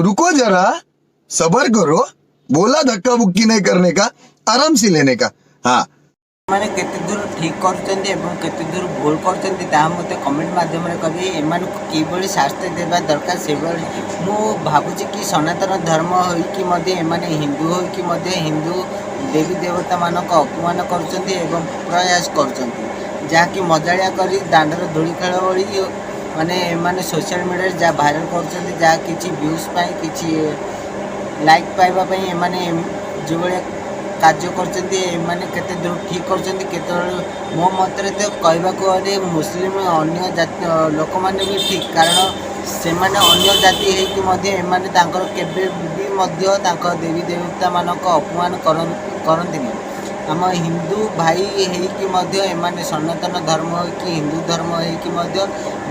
तो रुको जरा, सबर करो। बोला धक्का बुक्की नहीं करने का, आराम से लेने का। हाँ। ଏମାନେ କେତେ ଦୂର ଠିକ୍ କରୁଛନ୍ତି ଏବଂ କେତେ ଦୂର ଭୁଲ କରୁଛନ୍ତି, ତାହା ମୋତେ କମେଣ୍ଟ ମାଧ୍ୟମରେ କହିବେ। ଏମାନଙ୍କୁ କିଭଳି ଶାସ୍ତି ଦେବା ଦରକାର, ସେଭଳି ମୁଁ ଭାବୁଛି କି ସନାତନ ଧର୍ମ ହୋଇକି ମଧ୍ୟ, ଏମାନେ ହିନ୍ଦୁ ହୋଇକି ମଧ୍ୟ ହିନ୍ଦୁ ଦେବୀ ଦେବତାମାନଙ୍କ ଅପମାନ କରୁଛନ୍ତି ଏବଂ ପ୍ରୟାସ କରୁଛନ୍ତି, ଯାହାକି ମଜାଳିଆ କରି ଦାଣ୍ଡର ଧୂଳି ଖେଳ ଭଳି ମାନେ ଏମାନେ ସୋସିଆଲ ମିଡ଼ିଆରେ ଯାହା ଭାଇରାଲ କରୁଛନ୍ତି, ଯାହା କିଛି ଭ୍ୟୁଜ୍ ପାଇଁ, କିଛି ଲାଇକ୍ ପାଇବା ପାଇଁ ଏମାନେ ଯେଉଁଭଳିଆ କାର୍ଯ୍ୟ କରୁଛନ୍ତି, ଏମାନେ କେତେ ଦୂର ଠିକ୍ କରୁଛନ୍ତି କେତେବେଳେ? ମୋ ମତରେ ତ କହିବାକୁ ଗଲେ ମୁସଲିମ ଅନ୍ୟ ଜାତି ଲୋକମାନେ ବି ଠିକ୍, କାରଣ ସେମାନେ ଅନ୍ୟ ଜାତି ହେଇକି ମଧ୍ୟ ଏମାନେ ତାଙ୍କର କେବେ ବି ମଧ୍ୟ ତାଙ୍କ ଦେବୀ ଦେବତାମାନଙ୍କ ଅପମାନ କରନ୍ତିନି। ଆମ ହିନ୍ଦୁ ଭାଇ ହେଇକି ମଧ୍ୟ ଏମାନେ ସନାତନ ଧର୍ମ ହେଇକି, ହିନ୍ଦୁ ଧର୍ମ ହେଇକି ମଧ୍ୟ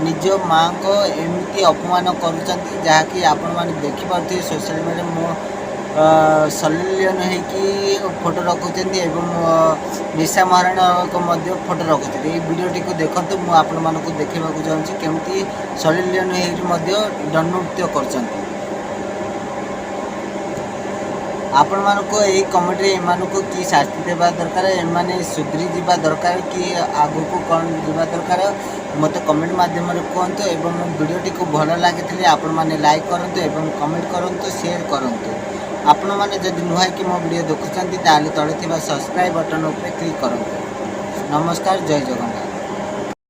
ନିଜ ମାଆଙ୍କ ଏମିତି ଅପମାନ କରୁଛନ୍ତି, ଯାହାକି ଆପଣମାନେ ଦେଖିପାରୁଥିବେ ସୋସିଆଲ ମିଡ଼ିଆରେ। ମୁଁ ସନ୍ନି ଲିଓନ ହେଇକି ଫଟୋ ରଖୁଛନ୍ତି ଏବଂ ନିଶା ମହାରଣାଙ୍କ ମଧ୍ୟ ଫଟୋ ରଖୁଛନ୍ତି। ଏଇ ଭିଡ଼ିଓଟିକୁ ଦେଖନ୍ତୁ। ମୁଁ ଆପଣମାନଙ୍କୁ ଦେଖେଇବାକୁ ଚାହୁଁଛି କେମିତି ସନ୍ନି ଲିଓନ ହେଇକି ମଧ୍ୟ ଦଣ୍ଡନୃତ୍ୟ କରୁଛନ୍ତି। ଆପଣମାନଙ୍କୁ ଏଇ କମେଣ୍ଟରେ ଏମାନଙ୍କୁ କି ଶାସ୍ତି ଦେବା ଦରକାର, ଏମାନେ ସୁଧରି ଯିବା ଦରକାର କି ଆଗକୁ କ'ଣ ଯିବା ଦରକାର, ମୋତେ କମେଣ୍ଟ ମାଧ୍ୟମରେ କୁହନ୍ତୁ। ଏବଂ ଭିଡ଼ିଓଟିକୁ ଭଲ ଲାଗିଥିଲେ ଆପଣମାନେ ଲାଇକ୍ କରନ୍ତୁ ଏବଂ କମେଣ୍ଟ କରନ୍ତୁ, ସେୟାର କରନ୍ତୁ। ଆପଣମାନେ ଯଦି ନୂଆ ହେଇକି ମୋ ଭିଡ଼ିଓ ଦେଖୁଛନ୍ତି, ତାହେଲେ ତଳେ ଥିବା ସବସ୍କ୍ରାଇବ୍ ବଟନ୍ ଉପରେ କ୍ଲିକ୍ କରନ୍ତୁ। ନମସ୍କାର, ଜୟ ଜଗନ୍ନାଥ।